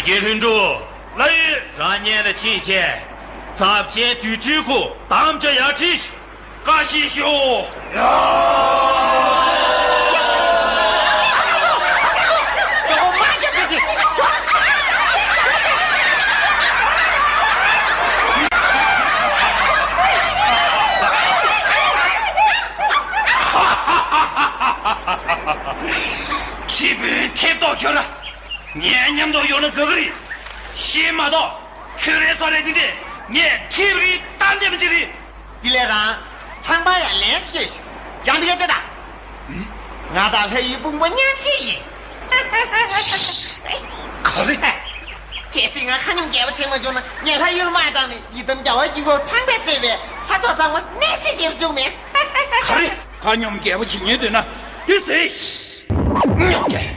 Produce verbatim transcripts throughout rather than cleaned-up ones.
རྒྱལ་ལྷུན་གྲུབ། ལགས་ཡིན། རང་ཉལ་ལ་ཕྱིན་བྱས། ཚབས་ཆེན་དུས་ཁྲིའི་ཁུ་དམ་བཅའ་ཡར་ཁྲིད་ཞུ། བཀའ་བཞིན་ཞུ། ཡ། ཁྱི་དཔོན་ཐེབས་ཏོག་ཁྱོད་ར། ངའི་མཉམ་དུ་ཡོང་ན་དགའ་གི་རེད། ཤེས་མ་གཏོགས་ཁྱོད་རའི་སོ་རེ་འདི་འདྲས་ངས་ཐེབས་རིགས་གཏན་འདེབས་ཅི་རེད། དེ་ལས་རང་ཚང་པ་ཡང་ལན་ཅིག་སྐྱེས་ཤིག་ཡང་འདི་ག་ལྟ་ད། ང་དང་ལྷ་ཡུལ་དཔུང་པ་མཉམ་བཞེས་ཡིན། ག་རེ། གལ་སྲིད་ང་ཁ་ཉམས་རྒྱལ་པོ་བྱེད་མ་བྱུང་ན་ངས་ལྷ་ཡུལ་དམག་དྲངས་ནས་ཡི་དམ་རྒྱལ་བ་དཀྱིལ་འཁོར་ཚངས་པས་གཙོས་པའི་ལྷ་ཚོགས་ཚང་མ་གནས་སུ་འགྱུར་བཅུག་མེད། ག་རེ། ཁ་ཉམས་རྒྱལ་པོ་བྱེད་ཉེན་འདོད་ན་དེ་ཟེར། སྨྱོ་རྒྱལ།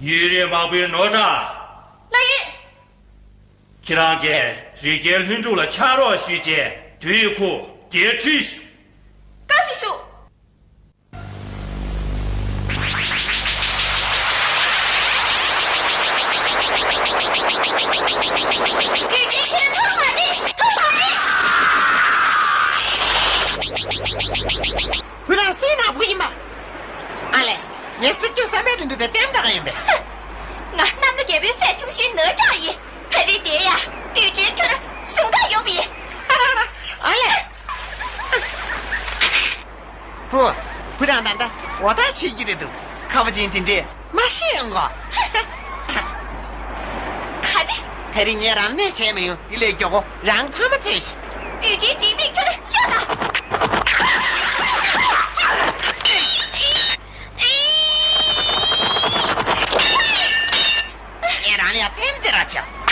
ཡུན་རིང་མང་པོའི་ནོར་འདྲ། ལགས་ཡིན། ཁྱེད་རང་གིས་རི་རྒྱལ་ལྷུན་གྲུབ་ལ་ཕྱག་རོགས་ཞུས་རྗེས་དུས་ཁུ་རྒྱལ་ཁྲིད་ཞུ། བཀའ་བཞིན་ཞུ། བུ་རང་སུའི་ནག་པོ་ཡིན་པ། ཨ་ལས། ངས་སྲིད་སྐྱོང་བསམ་པའི་དོན་དུ་དེ་ལྟད་མོ་ལྟ་ག་ཡིན་པས། ང་གནམ་ལོ་རྒྱལ་པོའི་སྲས་ཆུང་ཤོས་ནོར་གྲགས་ཡིན། ད་རེས་དེ་ཡ་དུས་ཆེན་ཁྱོད་གཟིམ་ཁ་ཡོང་པས། ཨ་ལས། བུ། བུ་རང་ད་ལྟ་འོ་ད་བྱེད་ཀྱི་རེད་འདུག་ཁ་བ་ཅན་དེ་འདྲས་མ་ཤེས་ཡོང་གོ། ག་རེ། ད་རེས་ངས་རང་གནོད་བྱས་མི་ཡོང་། དེ་ལས་མགྱོགས་པོ་རང་ཕ་མ་འཚོལ་ཞིག་བདུད་འདྲེའི་རིགས་མེད་ཁྱོད་ཤོག་དང་། ངས་རང་ལ་ཡང་རྩེད་མོ་རྩེ་རོགས་བྱས།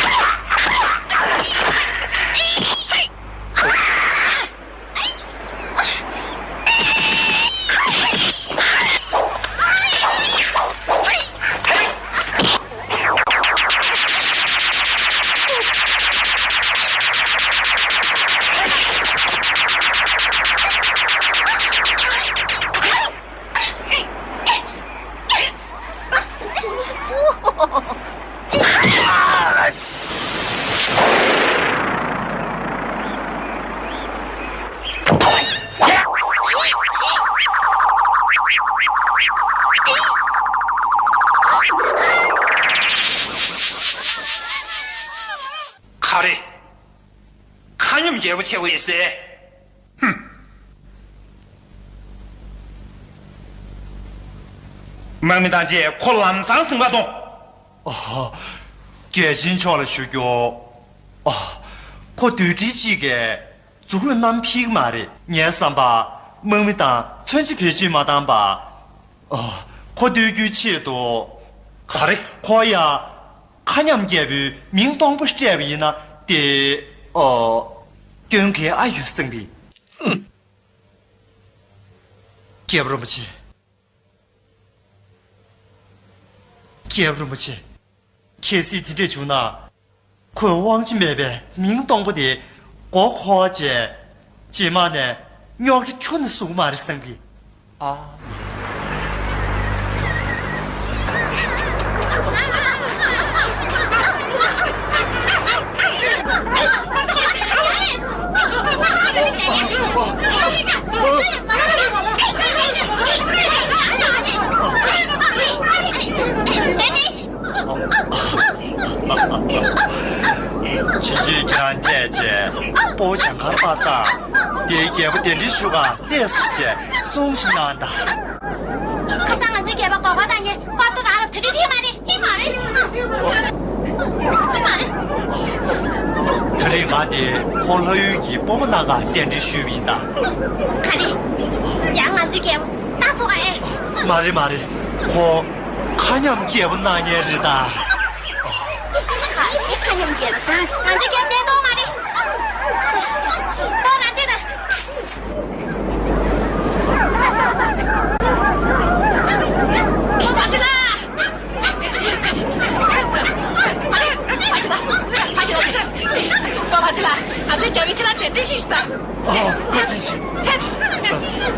ག་རེ། ཁ་ཉམས་རྒྱལ་པོ་ཆེ་བོ་ཡིན་ཟེར། ཧུམ། དམག་མི་དང་བཅས་ཁོ་ལམ་སང་ཟིན་པ་གཏོང་། ཨ། རྒྱལ་ཆེན་མཆོག་ལ་ཞུ་རྒྱུ། ཨ། ཁོ་དུས་དྲིལ་གཅིག་གིས་མཛུབ་གུས་བསྣམས་ཕིག་མ་རེད། ངའི་བསམ་པ། དམག་མི་དང་མཚོན་ཆ་བེད་སྤྱོད་མ་བཏང་པ། ཨ། ཁོ་སྡོད་རྒྱུའི་ཆེད་དུ། ག་རེ། ཁོ་ཡ། ཁ་ཉམས་རྒྱལ་པོའི་མིང་སྟོང་པ་སྤྲད་པ་ཡིན་ན་དེ། ཨོ། སྐྱོན་ག་ཨ་ཡོད་སེམས་པས། རྒྱལ་པོ་རིན་པོ་ཆེ། རྒྱལ་པོ་རིན་པོ་ཆེ། གལ་སྲིད་དེ་འདྲས་བྱུང་ན། ཁོས་དབང་ཆ་མེད་པའི་མིང་སྟོང་པ་དེ་མགོ་འཁོར་བྱས། རྗེས་མ་ནས་རྙོག་དྲ་ཁྱོན་ནས་བཟོ་གི་མ་རེད་བསམ་གི། ཨ། ཆུང་ཆུང་ཁྱེད་རང་བསྡད་བྱས། སྤོ་བོ་བྱང་མཁར་པ་སངས་དེའི་རྒྱལ་པོ་གདན་འདྲེན་ཞུ་ག་སླེབས་སོང་ཞེས་གསུང་ཞིག་གནང་དང་། ཁ་སང་ང་ཚོའི་རྒྱལ་པོ་གོ་བ་དང་ངས་པར་ཏོ་དང་རབ་ད་རེས་དེ་མ་རེད། དེ་མ་རེད། དེ་མ་རེད། ད་རེས་ང་དེ་ཁོང་ལྷ་ཡུལ་གྱི་སྤོ་བོ་གནང་ག་གདན་འདྲེན་ཞུས་པ་ཡིན་ད། ག་རེ། ཡང་ང་ཚོའི་རྒྱལ་པོ་སྣ་ཚོགས་ཨེ། མ་རེད་མ་རེད། ཁོ་མཁའ་མཉམ་རྒྱལ་པོ་གནང་མཁན་རེད་ད། ཧ་ཧ། མཁའ་མཉམ་རྒྱལ་པོ་ད་ང་ཚོའི་རྒྱལ་པོ་བསྡད་དོ་མ་རེད། ཁོ་ང་ཚོའི་ད། ཁོ་ཕ་ཆེ་ལ། ཕ་ཆེ་ལ། ང་ཚོའི་རྒྱལ་པོས་ཁྱེད་རང་གྲ་སྒྲིག་ཞུས་ཤིག་ད། ཨ། བཀའ་དྲིན་ཆེ། ཐད། ལགས་སོ།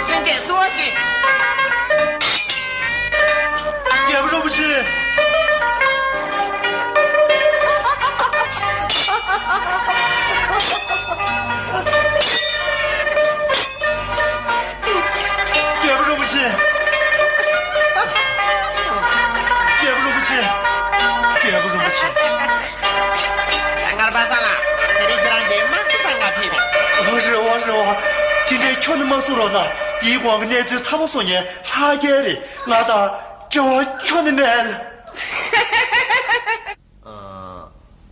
ཚུན་ཆད་བསུ་བ་ཞུ། རྒྱལ་པོ་རིན་པོ་ཆེ། རྒྱལ་པོ་རིན་པོ་ཆེ། རྒྱལ་པོ་རིན་པོ་ཆེ། རྒྱལ་པོ་རིན་པོ་ཆེ། བྱ་ངར་པ་ས་ལ། དེ་རིང་ཁྱེད་རང་འདིར་དམག་སྤྱི་དང་འགའ་ཕེབས་པས། འོ་རེད་འོ་རེད་འོ། དེ་འདྲའི་ཁྱོན་ནས་མ་གསུང་རོགས་གནང་། དེའི་དབང་གིས་གནས་ཚུལ་ཚང་མ་གསུངས་ནས་ལྷག་རྒྱལ་རེད། ང་དང་འབྲེལ་བ་ཁྱོན་ནས་མེད།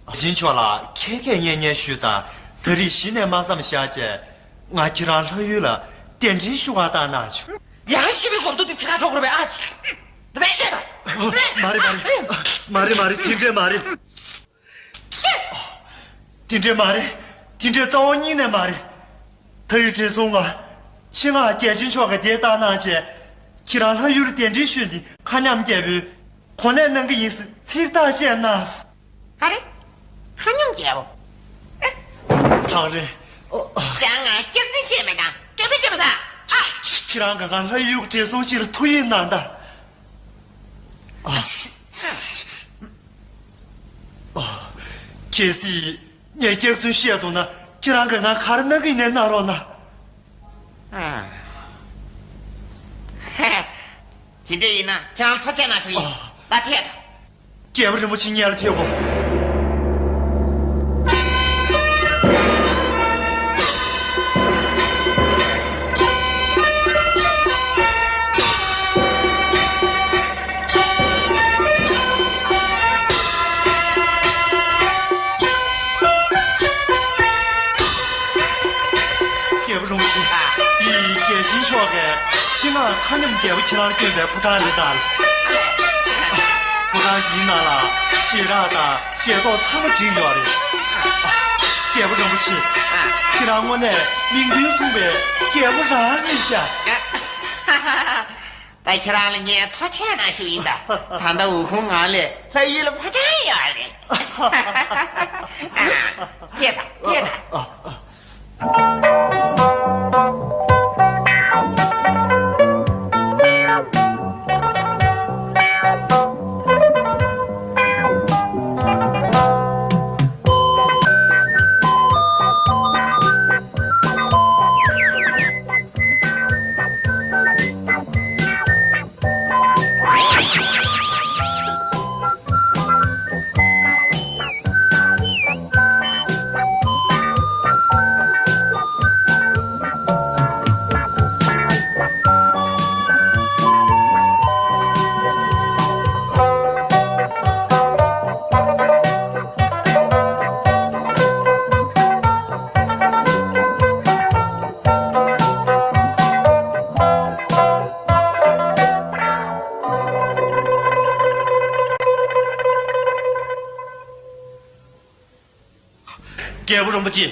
རྒྱལ་ཆེན་མཆོག་ལ་ཁྱེད་ཀྱིས་སྙན་སྙན་ཞུས་ཙང་། ད་རེས་གཞི་ནས་དམག་མཚམས་བཞག་བྱས། ང་ཁྱེད་རང་ལྷ་ཡུལ་ལ་གདན་འདྲེན་ཞུ་གར་བཏང་གནང་བྱུང་། ཡང་ཞི་བའི་གོམ་སྟབས་དེ་ཚེ་ག་འགྲོ་དགོས་རེད་པས། ཨ་ཅེ། འདི་མེད་བཤད་དང་། མ་རེད་མ་རེད། མ་རེད་མ་རེད། དེ་འདྲས་མ་རེད། དེ་འདྲས་མ་རེད། དེ་འདྲས་རྩ་བ་ཉིད་ནས་མ་རེད། ད་རེས་བགྲེས་སོང་ང་། ཆེད་མངགས་རྒྱལ་ཆེན་མཆོག་གིས་འདིར་བཏང་གནང་བྱས། ཁྱེད་རང་ལྷ་ཡུལ་གདན་འདྲེན་ཞུས་ཏེ་མཁའ་མཉམ་རྒྱལ་པོའི་གོ་གནས་གནང་གི་ཡིན་ཟེར་ཚིག་ཐག་བཅད་གནང་སོང་། ག་རེ། མཁའ་མཉམ་རྒྱལ་པོ། ཐག་རེད། ཅང་ང་སྐྱག་རྫུན་བཤད་མེད་ད། སྐྱག་རྫུན་བཤད་མེད་ད། ཨ། ཁྱེད་རང་གིས་ང་ལྷ་ཡུལ་གྱི་བགྲེས་སོང་ཞིག་ལ་ཐུགས་ཡིད་གནང་དང་། ཨ། ཨ། གལ་སྲིད་ངས་སྐྱག་རྫུན་བཤད་འདུག་ན། ཁྱེད་རང་གིས་ང་ག་རེ་གནང་གི་ཡིན་ནའི་གནང་རོགས་གནང་། ཨ། དེ་འདྲ་ཡིན་ན་ཁྱེད་རང་ལ་ཐུགས་རྗེ་གནང་ཞུ་ཡིན། ཨ། ལགས་ཐད་དང་། རྒྱལ་པོ་རིན་པོ་ཆེ་སྔོན་ལ་ཕེབས་དགོས། རྒྱལ་པོ་རིན་པོ་ཆེ། ཨ། འདི་རྒྱལ་ཆེན་མཆོག་གིས་ཆེད་མངགས་མཁའ་མཉམ་རྒྱལ་པོ་ཁྱེད་རང་ལ་བསྐྱོན་པའི་ཕོ་བྲང་རེད་ད། ཕོ་བྲང་འདིའི་ནང་ལ་ཞལ་རས་དང་ཞལ་ཏོག་ཚང་མ་བསྒྲིགས་ཡོད་རེད། རྒྱལ་པོ་རིན་པོ་ཆེ། ཨ། ཁྱེད་རང་དངོས་གནས་མིང་དོན་མཚུངས་པའི་རྒྱལ་པོ་རང་རེད་ཤག། ད་ཁྱེད་རང་ལ་ངས་ཐུགས་རྗེ་གནང་ཞུ་ཡིན་ད། ད་ལྟ་འོ་ཁུང་ངང་ལས་ལྷ་ཡུལ་ལ་ཕོ་བྲང་ཡོད་རེད། ཨ། སྐྱེས་དང་སྐྱེས་དང་། རྒྱལ་པོ་རིན་པོ་ཆེ།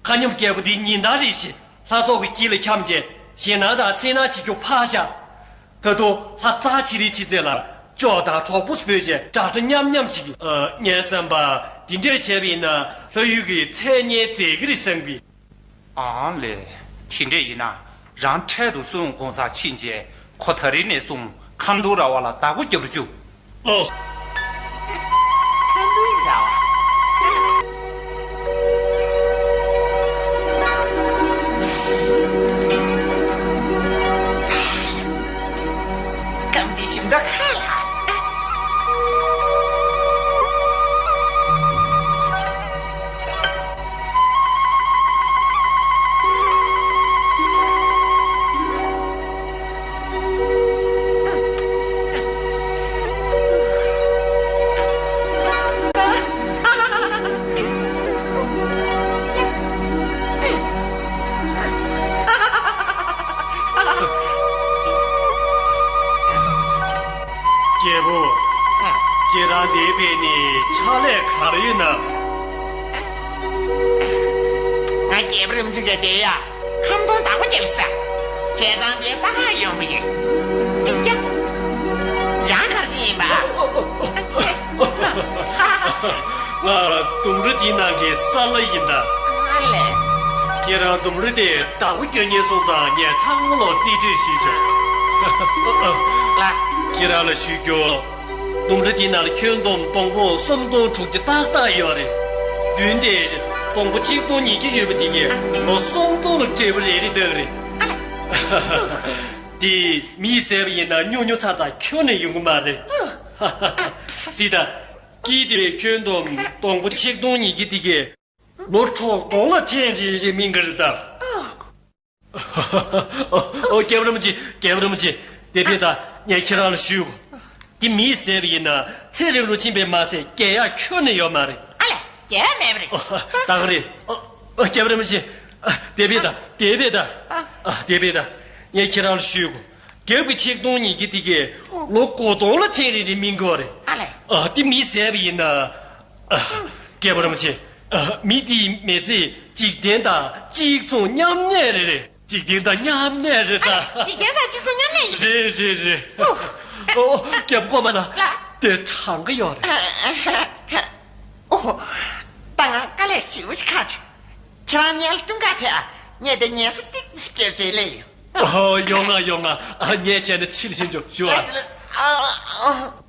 མཁའ་མཉམ་རྒྱལ་པོ་འདི་ཉིན་ལྟར་རེ་བཞིན་ལྷ་ཚོགས་ཀྱི་དཀྱིལ་ལ་འཁྱམས་རྗེས་ཞེད་སྣང་དང་འཚེར་སྣང་བྱེད་རྒྱུ་ཕར་བཞག། ད་དུང་ལྷ་རྩ་ཆེ་རིའི་ཆེ་ཚད་ལ་ཅོག་དང་གྲོག་པོ་སྤོས་བྱས་དྲག་སྒྲ་མཉམ་མཉམ་ཞིག་གིས། ཨ། ངའི་བསམ་པར་འདི་འདྲས་བྱས་པ་ཡིན་ན་ལྷ་ཡུལ་གྱི་མཚན་སྙན་འཛད་ཀྱི་རེད་བསམ་གི། ཨང་ལེ། དེ་འདྲས་ཡིན་ན་རང་འཕྲལ་དུ་སྲུང་སྐྱོང་ས་ཕྱིན་རྗེས་ཁོ་ད་རིང་ནས་བཟུང་ཁམས་དུང་ར་བ་ལ་བདག་པོ་རྒྱབ་རུ་བཅུག། ལགས། ཁམས་དུང་ར་བ། ཁམས་དུང་ཞིམ་མདོག་ཁ་ལ། རྒྱལ་པོ། ཨ། ཁྱེད་རང་འདིར་ཕེབས་ནས་ཕྱག་ལས་ག་རེ་ཡོད་ན། ང་རྒྱལ་པོ་རིན་པོ་ཆེ་ག་བསྡད་ཡ། ཁམ་སྡོང་བདག་པོ་བརྒྱབ་ས། བྱས་ཙང་དེ་ལྟ་ག་ཡོང་གི་ཡིན། ཡ། ཡང་ག་རེ་ཡིན་པ། ང་ལྡུམ་ར་འདིའི་ནང་གི་ས་ལྷ་ཡིན་ད། ཨ་ལས། ཁྱེད་རང་ལྡུམ་ར་དེ་བདག་པོ་རྒྱག་མཁན་སོང་ཙང་ངས་ཚང་མ་ལ་རྩིས་སྤྲོད་ཞུས་ཆོག་ལ། ཁྱེད་རང་ལ་ཞུ་རྒྱུ། ལྡུམ་ར་འདིའི་ནང་ལ་ཁྱོན་བསྡོམས་སྡོང་པོ་སུམ་སྟོང་དྲུག་བརྒྱ་ཏག་ཏག་ཡོད་རེད། བདུན་དེ་སྡོང་པོ་ཆིག་སྟོང་ཉིས་བརྒྱ་ཡོད་པ་དེ་གས་ལོ་སུམ་སྟོང་ལ་སྤྲད་པ་རེ་རེ་འདུག་རེད། དེ་མིས་བཟས་པ་ཡིན་ན་ཉུང་ཉུང་ཚ་ཚ་ཁྱོན་ནས་ཡོང་གི་མ་རེད། སྲིད་ད། སྐྱིད་དེ་ཁྱོན་བསྡོམས་སྡོང་པོ་ཆིག་སྟོང་ཉིས་བརྒྱ་དེ་གས་ལོ་དྲུག་སྟོང་ལ་ཐེངས་རེ་རེ་སྨིན་གི་རེད་ད། ཨོ། རྒྱལ་པོ་རིན་པོ་ཆེ། རྒྱལ་པོ་རིན་པོ་ཆེ། དེ་བས་ད་ངས་ཁྱེད་རང་ལ་ཞུ། དེ་མིས་བཟས་པ་ཡིན་ན་ཚེ་རིང་རུ་ཕྱིན་པས་མ་ཟད་རྒྱལ་ཡག་ཁྱོན་ནས་ཡོད་མ་རེད། ཨ་ལས། རྒྱལ་ཡག་མེད་པ་རེད། ཨོ། ད་ག་རེད། ཨོ། ཨོ། རྒྱལ་པོ་རིན་པོ་ཆེ། དེ་བས་ད། དེ་བས་ད། ཨ། དེ་བས་ད། ངས་ཁྱེད་རང་ལ་ཞུ། རྒྱབ་ཀྱི་ཆིག་སྟོང་ཉིས་བརྒྱ་དེ་གས་ལོ་དགུ་སྟོང་ལ་ཐེངས་རེ་རེ་སྨིན་གྱི་ཡོད་རེད། ཨ་ལས། ཨ། དེ་མིས་བཟས་པ་ཡིན་ན། ཨ། རྒྱལ་པོ་རིན་པོ་ཆེ། ཨ། མི་དེའི་མི་ཚེ་འཇིག་རྟེན་དང་གཅིག་མཚུངས་མཉམ་གནས་རེད། རེད། འཇིག་རྟེན་དང་མཉམ་གནས་རེད་ད། ཨ་ལས། འཇིག་རྟེན་དང་གཅིག་མཚུངས་མཉམ་གནས་ཡིན། རེད་རེད་རེད། ཨོ། ཨོ། རྒྱལ་པོ་གོང་མ་ལགས། ལགས། དེ་དྲང་གི་ཡོད་རེད། ཨོ། ད་ང་དཀའ་ལས་ཞེ་པོ་ཞིག་ཁག་བྱུང་། ཁྱེད་རང་ངའི་ལ་སྐྲུན་ག་ཐེ་ཨ། ངས་དེ་ཉལ་ས་ཏིག་ཙམ་སྐྱེལ་ཚེ་ལས་ཡོད། ཨོ། ཡོང་ང་ཡོང་ང་། ཨ། ངས་བྱས་ན་ཕྱིར་ཕྱིན་ཆོག་ཞུ་ཨ། ལགས་སོ་ལགས་སོ། ཨ། ཨ། ཨ།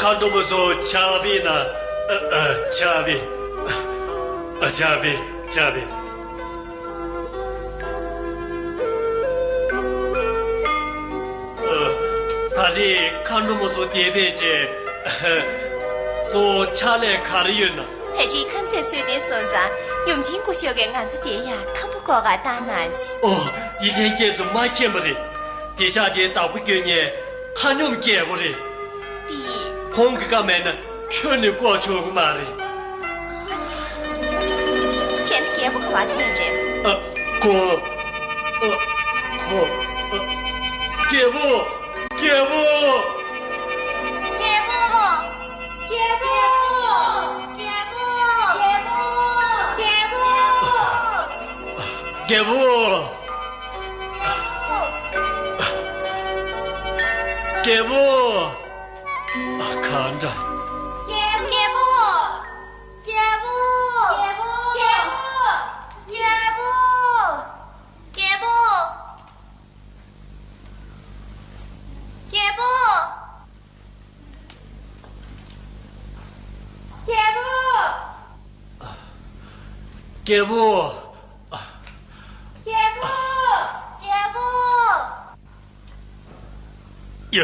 མཁའ་འགྲོ་མ་ཚོ་ཕྱག་དཔེ་ན། ཨ། ཨ། ཕྱག་དཔེ། ཨ། ཕྱག་དཔེ། ཕྱག་དཔེ། ཨ། ད་རེས་མཁའ་འགྲོ་མ་ཚོ་འདིར་ཕེབས་རྗེས་གཙོ་བོ་ཕྱག་ལས་ག་རེ་ཡོད་ན། ད་རེས་ཁམས་ཚན་གསོལ་སྟོན་སོང་ཙང་ཡུམ་ཆེན་སྐུ་ཞབས་ཀྱིས་ང་ཚོ་འདིར་ཡར་ཁམས་པ་སྐོར་ག་བཏང་གནང་བྱུང་། ཨོ། འདི་ལྷན་རྒྱས་ཚོ་མ་མཁྱེན་པ་རེད། འདི་ཤག་འདིའི་བདག་པོ་སྐྱོན་མཁན་མཁའ་སྙོམས་རྒྱལ་པོ་རེད། འདི། ཁོང་གི་བཀའ་མེད་ན། ཁྱོད་ནི་བཀོག་ཆོག་གི་མ་རེད། ཁྱེད་ནི་རྒྱལ་པོ་ག་པར་ཐད་རེད། ཨ། ཁོ། ཨ། ཁོ། ཨ། རྒྱལ་པོ། རྒྱལ་པོ། རྒྱལ་པོ། རྒྱལ་པོ། རྒྱལ་པོ། རྒྱལ་པོ། རྒྱལ་པོ། རྒྱལ་པོ། ཨ། གང་འདྲ། རྒྱལ་པོ། རྒྱལ་པོ། རྒྱལ་པོ། རྒྱལ་པོ། རྒྱལ་པོ། རྒྱལ་པོ། རྒྱལ་པོ། རྒྱལ་པོ། རྒྱལ་པོ། ཡ།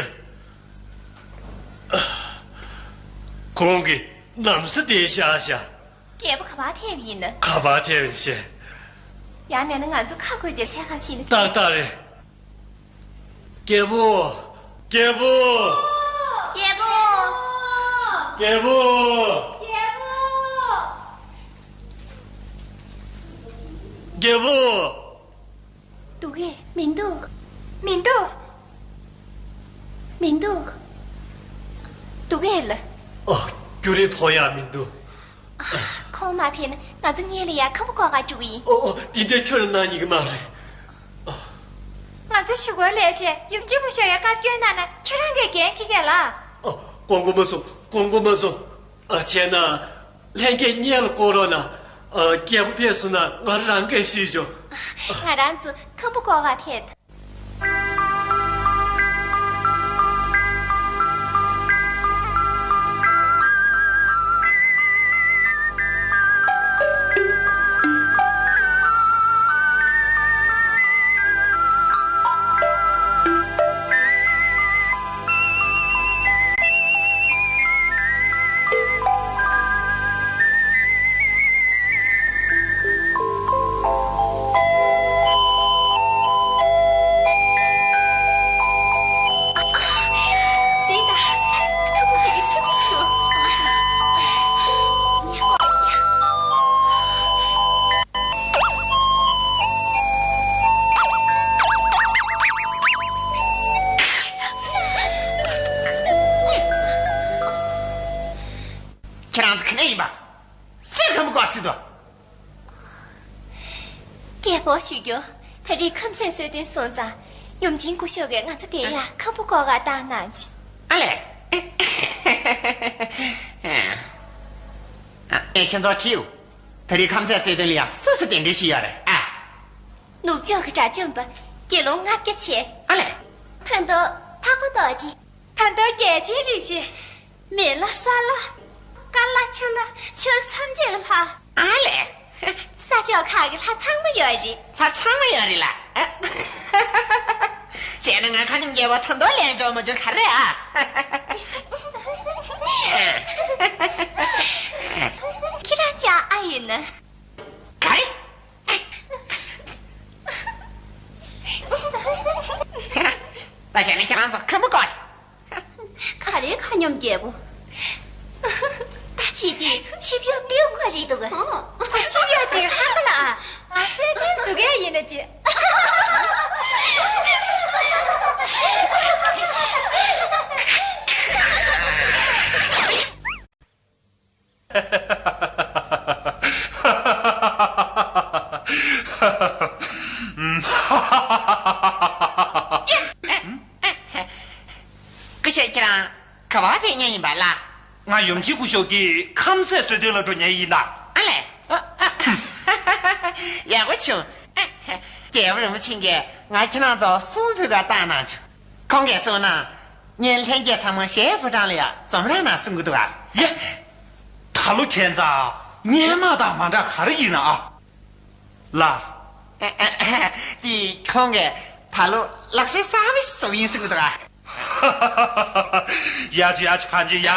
ཁོང་གིས་ནམ་ཟ་དེ་བཞག་བཞག་རྒྱལ་པོ་ག་པར་ཐད་པ་ཡིན་ན། ག་པར་ཐད་པ་ཡིན་ཤེས། ཡང་མེད་ན་ང་ཚོ་ཁ་བགོས་བྱས་འཚོལ་ག་ཕྱིན་ན། ཏག་ཏག་རེད། རྒྱལ་པོ། རྒྱལ་པོ། རྒྱལ་པོ། རྒྱལ་པོ། རྒྱལ་པོ། འདུག་གས། མི་འདུག་མི་འདུག་མི་འདུག་འདུག་གས་ལ། ཨ། རྒྱུ་རེ་ཐོག་ཡག་མི་འདུག་ཁོང་མ་ཕེབས་ན་ང་ཚོ་སྔོན་ལ་ཡར་ཁམ་བུ་བཀོག་ག་འགྲོ་གི་ཡིན། ཨོ་ཨོ། དེ་འདྲའི་ཁྱོད་ལ་གནང་ཉན་གི་མ་རེད། ང་ཚོ་གཞུག་གུར་ལས་བྱེད་ཡུམ་ཆེན་སྐུ་ཞབས་ཀྱིས་བཀའ་བཀྱོན་གནང་ན་ཁྱོད་རང་གིས་འགན་འཁྱེར་གས་ལ། ཨ། དགོངས་པ་མ་ཚོམས། དགོངས་པ་མ་ཚོམས། ཨ། བྱས་ན། ལྷན་རྒྱས་སྔོན་ལ་བཀོག་རོགས་གནང་། ཨ། རྒྱལ་པོ་ཕེབས་སོང་ན་ང་རང་གིས་ཞུས་ཆོག་ང་རང་ཚོ་ཁམ་བུ་བཀོག་ག་ཐད། ཁྱེད་རང་ཚོ་ག་ནས་ཡིན་པ། སུས་ཁམ་བུ་བཀོག་ཟེར་དོ། རྒྱལ་པོ་ཞུ་རྒྱུ། ད་རེས་ཁམས་སངས་གསོལ་སྟོན་སོང་ཙང་། ཡུམ་ཆེན་སྐུ་ཞབས་ཀྱིས་ང་ཚོ་དེ་ཡར་ཁམ་བུ་བཀོག་ག་བཏང་གནང་བྱུང་། ཨ་ལས། ཨ། ཨེ། ཁྱེད་ཚོ་ཁྲིད། ད་རེས་ཁམས་སངས་གསོལ་སྟོན་ལ་ཡ་སུ་སུ་གདན་འདྲེན་ཞུས་ཡོད་རེད་ཨ། ནུབ་ཕྱོགས་ཀྱི་དགྲ་བཅོམ་པ་དགེ་སློང་ལྔ་བརྒྱ་བྱས། ཨ་ལས། ད་དུང་འཕགས་པ་རྡོ་རྗེ། ད་དུང་རྒྱལ་ཆེན་རིན་ཆེན། མེ་ལྷ་ས་ལྷ། ཀ་ལྷ་ཆུ་ལྷ། ཆོས་སངས་རྒྱས་ལྷ། ཨ་ལས། ས་ཕྱོགས་ཁག་གི་ལྷ་ཚང་མ་ཡོད་རེད། ལྷ་ཚང་མ་ཡོད་རེད་ལ། བྱས་ན་ང་མཁའ་མཉམ་རྒྱལ་པོ་ད་དུང་ལན་འཇོག་མ་བྱུང་ག་རེད་ཨ། ཁྱེད་རང་ཅག་ཨ་ཡོད་ན། ག་རེ། ད་བྱས་ན་ཁྱེད་རང་ཚོ་ཁམ་བུ་བཀོག་ག་རེ་མཁའ་མཉམ་རྒྱལ་པོ། ད་ཅི་དེ་ཆིབས་ཡོ་པིའུ་ཁོ་རེད་འདུག་ག་ཨོ། ཆིབས་ཡོ་ཅིག་ཧ་གོ་ན། ཨ་སོའི་དོན་འདུག་གས་ཡིན་ན་ཅི། སྐུ་ཞབས་ཁྱེད་རང་ག་པར་ཕེབས་མཁན་ཡིན་པ་ལགས། ང་ཡུམ་ཆེན་སྐུ་ཞབས་ཀྱི་ཁམས་སངས་གསོལ་སྟོན་ལ་འགྲོ་མཁན་ཡིན་ད། ཨ་ལས། ཡག་པོ་བྱུང་། རྒྱལ་བ་རིན་པོ་ཆེ་གིས་ང་ཁྱེད་རང་ཚོ་གསུང་ཕུལ་བ་བཏང་གནང་བྱུང་། ཁོང་གིས་གསུངས་ན། ངའི་ལྷན་རྒྱས་ཚང་མ་གཞས་ཕོ་བྲང་ལ་ཡ་འཛོམས་རོགས་གནང་གསུང་གི་འདུག་ཨ། ཡ། ད་ལོ་ཁྱད་མཚར་སྔོན་མ་དང་མ་འདྲ་ག་རེ་ཡིན་ན་ཨ། ལ། དེ་ཁོང་གིས་ད་ལོ་ལག་རྩལ་གསར་པ་ཞིག་བཟོ་གི་ཡིན་གསུང་གི་འདུག་ཨ། ཡ་ཅི་ཡ་ཅི་ཕན་ཅི་ཡ་ཅི།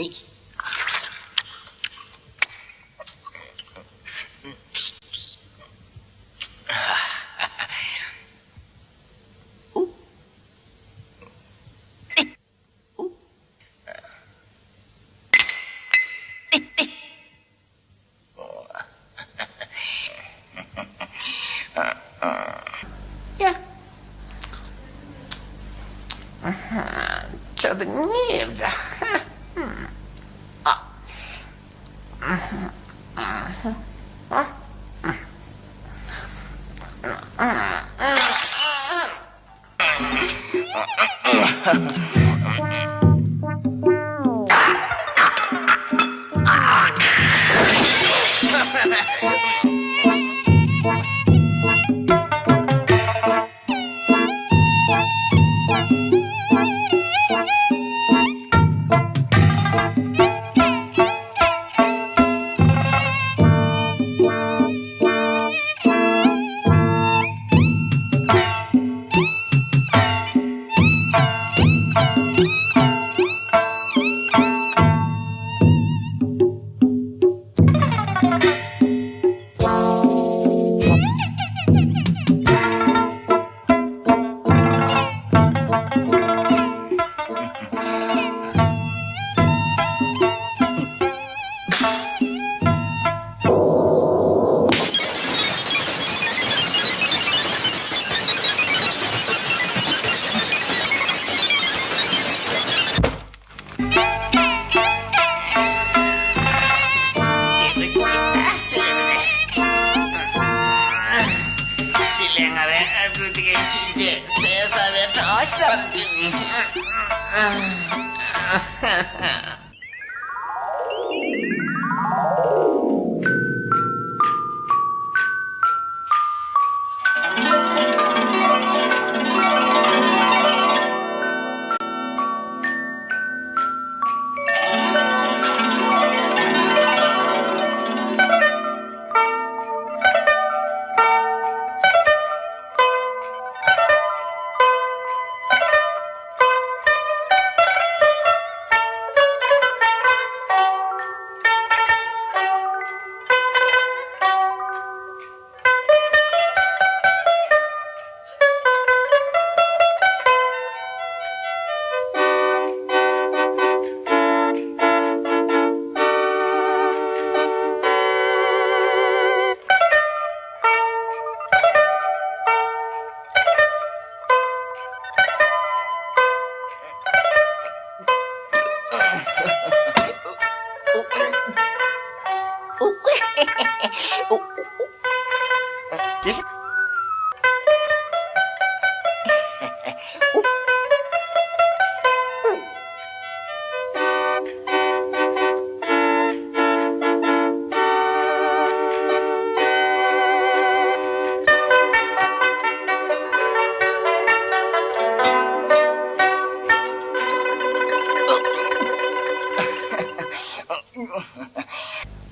ཡ། ཅག་ཏུ་ཉེ་འདྲ།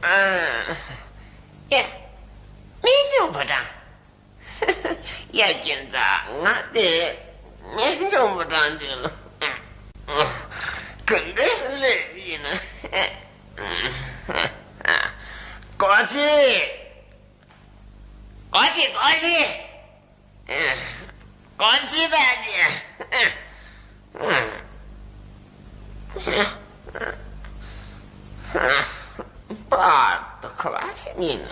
ཨ། ཡ། སྨན་ལྗོངས་ཕོ་བྲང་། ཡ། ཁྱེད་ཚོ་ང་དེ་སྨན་ལྗོངས་ཕོ་བྲང་ཅིག་ལ་ག་འདྲ་སེ་སླེབས་ཡིན་ན། ཀོ་ཅི། ཀོ་ཅི། ཀོ་ཅི། ཀོ་ཅི་ད་ཅི། པར་དུ་ཁ་བ་ཞིག་མིན།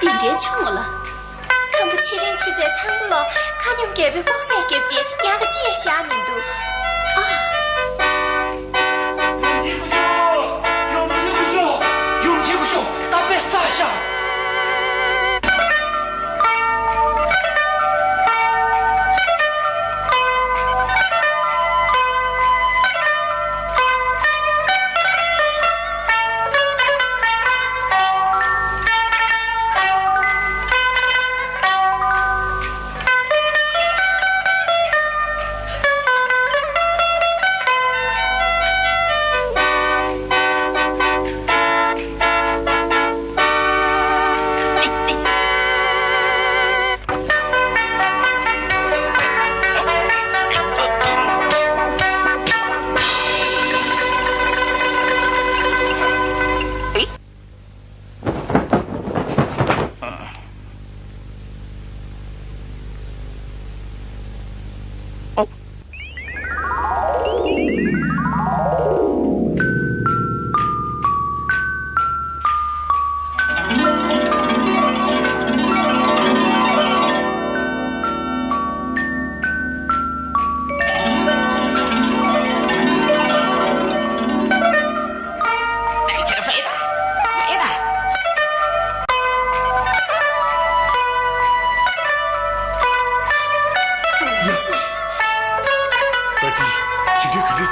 འདི་འདྲའི་ཆུང་ངུ་ལ། ཁམ་བུ་ཆེ་རིང་ཆེ་ཚད་ཚང་མ་ལོ་ཁ་སྙོམས་རྒྱལ་པོའི་ལྐོག་ཟས་བརྒྱབ་རྗེས་ཉག་ག་ཅི་ཡང་བཞག་མི་འདུག་ཨ། ཡོང་ཆེན་པོ་ཤོག་ཡོང་ཆེན་པོ་ཤོག་ཡོང་ཆེན་པོ་ཤོག་ད་དཔེ་བསགས་ཤག་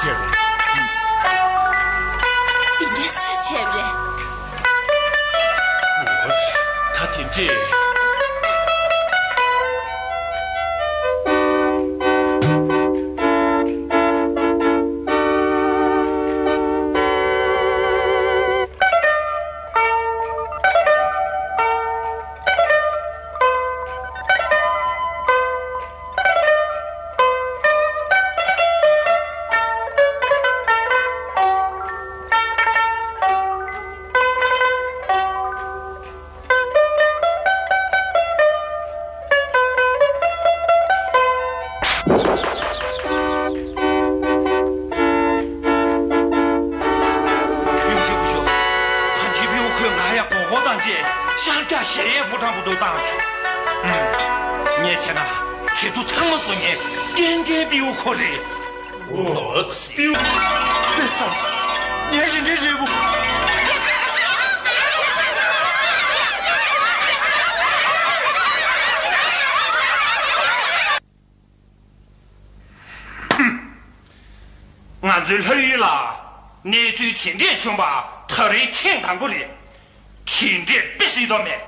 འདི་འདྲ་སུས་བྱས་པ་རེད། འོ་ཙི། ད་དེ་འདྲས། ཡུམ་ཆེན་སྐུ་ཞབས། ད་ཁྱེད་པིའུ་ཁོས་ང་ཡ་མགོ་སྐོར་དང་བཅས་ཤར་རྒྱག་གཞལ་ཡས་ཕོ་བྲང་བར་དུ་བཏང་བྱུང་། ཨུམ། ངས་བྱས་ན་དེ་ཚོ་ཚང་མ་བཟོ་མཁན་ཀན་ཀན་པིའུ་ཁོ་རེད། འོ་ཙི། པིའུ། དཔེ་བཟང་སོང་། ངའི་རིན་བྲལ་རིལ་བུ། ང་ཚོའི་ལྷ་ཡུལ་ལ་གནས་ཚུལ་དེ་འདྲས་བྱུང་བ་ད་རེས་ཐེངས་དང་པོ་རེད། དེ་འདྲས་དཔེ་སྲིད་དོ་མེད།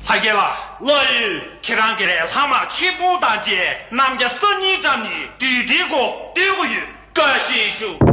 ལྷ་རྒྱལ་ལགས། ལྷ་ཡུལ། ཁྱེད་རང་གིས་ལྷ་དམག་ཆེན་པོ་དང་བཅས་རྣམ་རྒྱལ་གསར་རྙིང་བཀྲམ་ནས་དུས་དྲན་སྐོར་སྟོན་དགོས་ཡོད། བཀའ་བཞིན་ཞུ།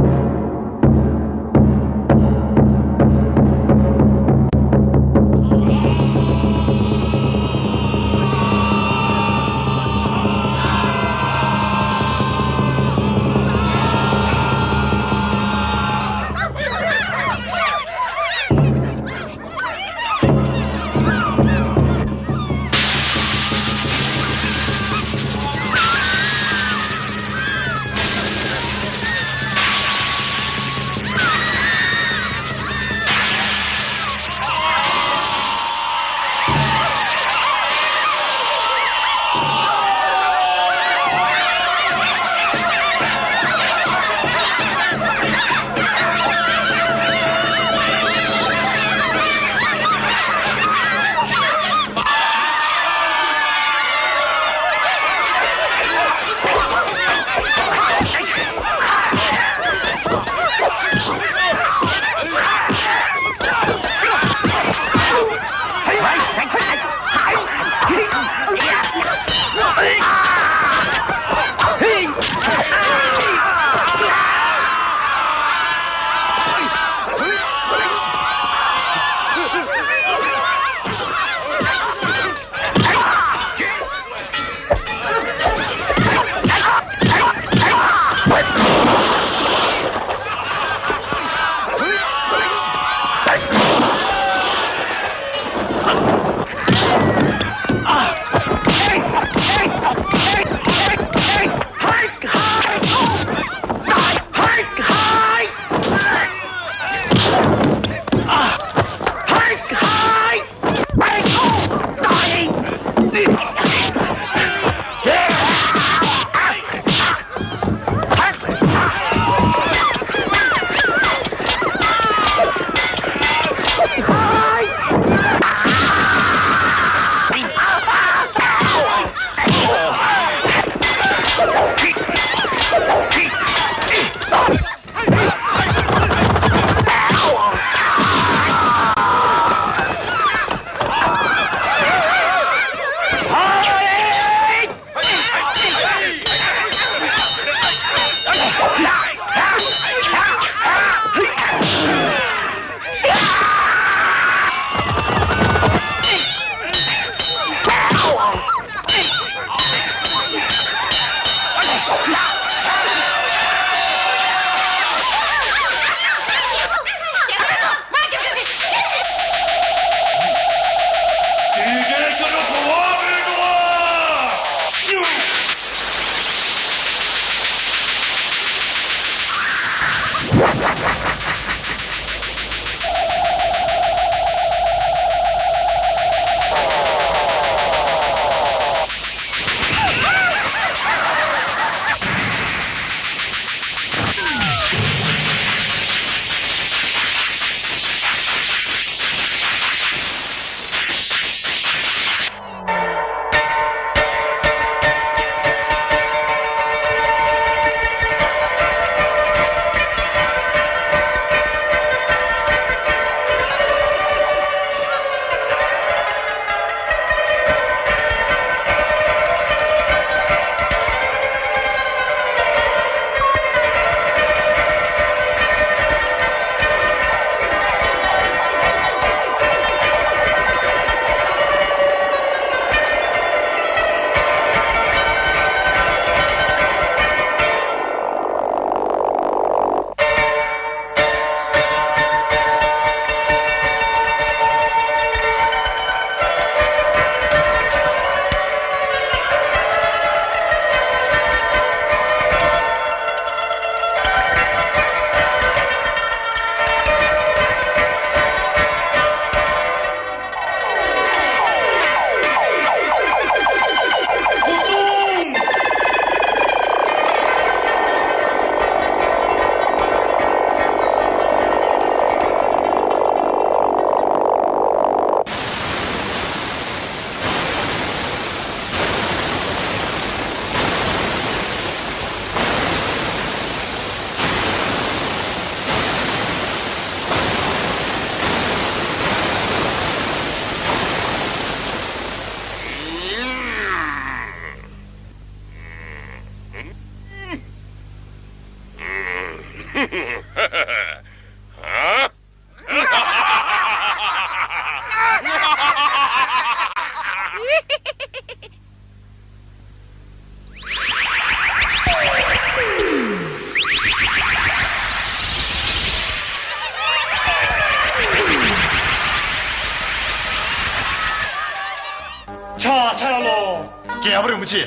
ཚ་ལོ། རྒྱལ་བ་རིན་པོ་ཆེ།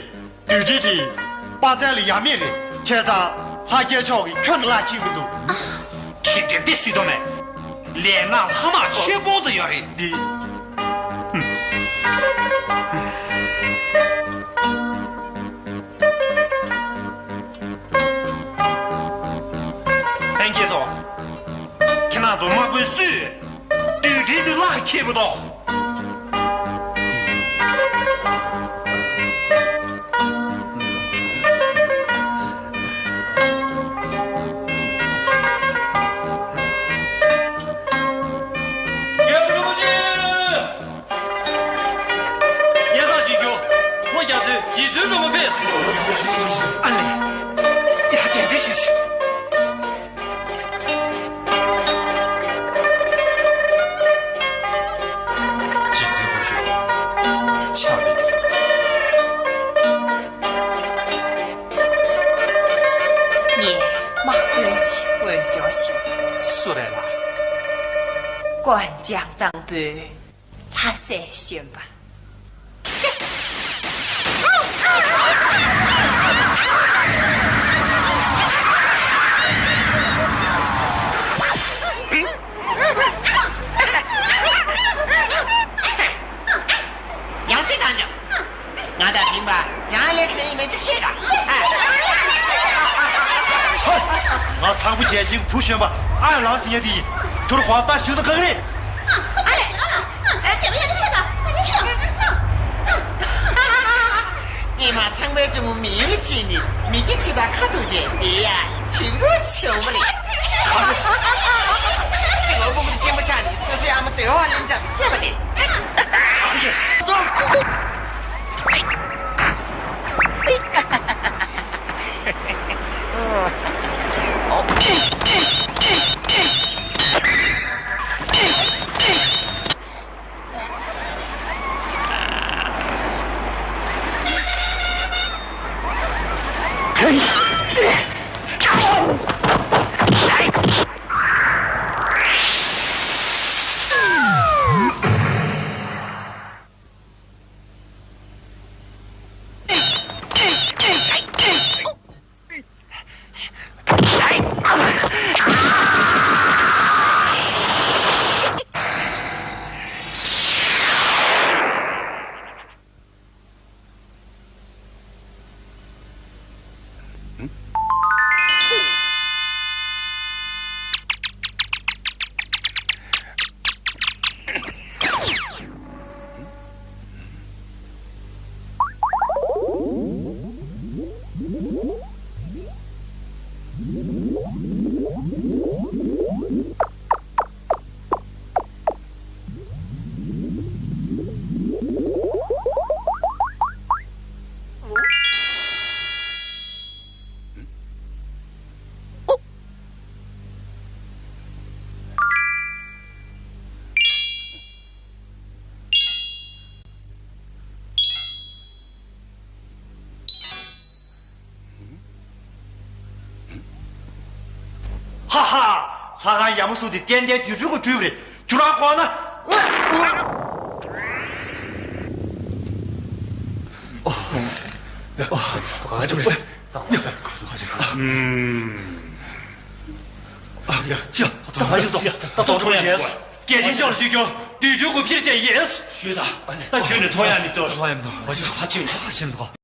བདུད་འདྲེ་དེ་དཔའ་རྩལ་ལ་ཡ་མེད་རེད། བྱས་ཙང་ལྷ་རྒྱལ་མཆོག་གིས་ཁྱོན་ནས་བརླག་ཁྱེར་མི་འདུག་ཁྱེད་འདྲེ་དེ་སྲིད་དོ་མེད། ལས་ང་ལྷ་དམག་ཆོས་སྤོང་ཙམ་ཡོད་རེད། འདི། ལྷན་རྒྱས་ཚོ། ཁྱེད་རང་ཚོ་དམག་དཔོན་སུས་བདུད་འདྲེ་འདི་བརླག་ཁྱེར་བ་དང་། རྒྱལ་བ་རིན་པོ་ཆེ། སྙན་སེང་ཞུ་རྒྱུ། ལྷོ་རྒྱ་མཚོའི་རྗེ་བཙུན་སྒྲོལ་མ་ཕེབས། ཨ་ལེ། ཡ་གདན་འདྲེན་ཞུ་ཞུ། རྗེ་བཙུན་སྐུ་ཞབས། ཕྱག་རེད། ངས་དམག་དཔོན་གྱི་འོས་སྦྱོར་ཞུ། སུ་རེད་ལགས། ཀོན་ཅང་གཙང་པོའི་ལྷ་སྲས་གཞོན་པ། ཡང་སྲིད་དང་འཇོག་ང་དང་འཛིན་པ་རང་ལས་ཁ་ཡིན་མེད་ཅིག་ཤེས་དང་། ང་ཚང་པོ་རྒྱལ་ཞིང་བུ་གཞོན་པ་ཨ་ལགས་ཟིན་ཡ་དེ་ཡིན། ཁྱོད་གོ་བརྡ་ཞུ་ན་གང་རེད། ཨ་ལས། ཨ་ལས། ཨ་ལས། ཨ་ལས། ཨ་ལས། ཨ་ལས། ཨ་ལས། ཨ་ལས། ཨེ་མ། ཚངས་པའི་འབྱུང་པོ་མི་ཡུལ་ལ་ཕྱིན་ནས་མི་དགེ་བྱེད་དང་ཁ་ཐུག་བྱས་འདི་ཡ་བྱིའུ་རུ་བྱིའུ་རེད། ཁ་རེད། ཕྱི་ལོ་སྤུ་གུ་ཆེན་པོ་ཆགས་ནས་སོ་སོའི་ཨ་མ་དོལ་བ་ལེན་ཆགས་སུ་སྐྱེས་པ་རེད། ཁ་རེད། ཧ་ཧ། ལྷ་ཁང་ཡ་མ་སུ་དེ་ཏན་ཏན་དུས་ཚོད་ཀྱི་འགྲུལ་རེད། ཁྱོད་རང་གོ་ན། ད་ཐོག་ཁྲོ་ཡ་ཡིན། རྒྱལ་ཆེན་ལྕོག་ལ་ཞུ་རྒྱུ། དུས་ཚོད་ཀྱི་འཕྱིར་བྱས་ཡིན། ཞུས་ད། ད་ཁྱོད་ནི་ཐོག་ཡ་མི་འདུག་ཐོག་ཡ་མི་འདུག་ཕ་ཆོས་ཐོག་ཁ་ཆེ་མི་འདུག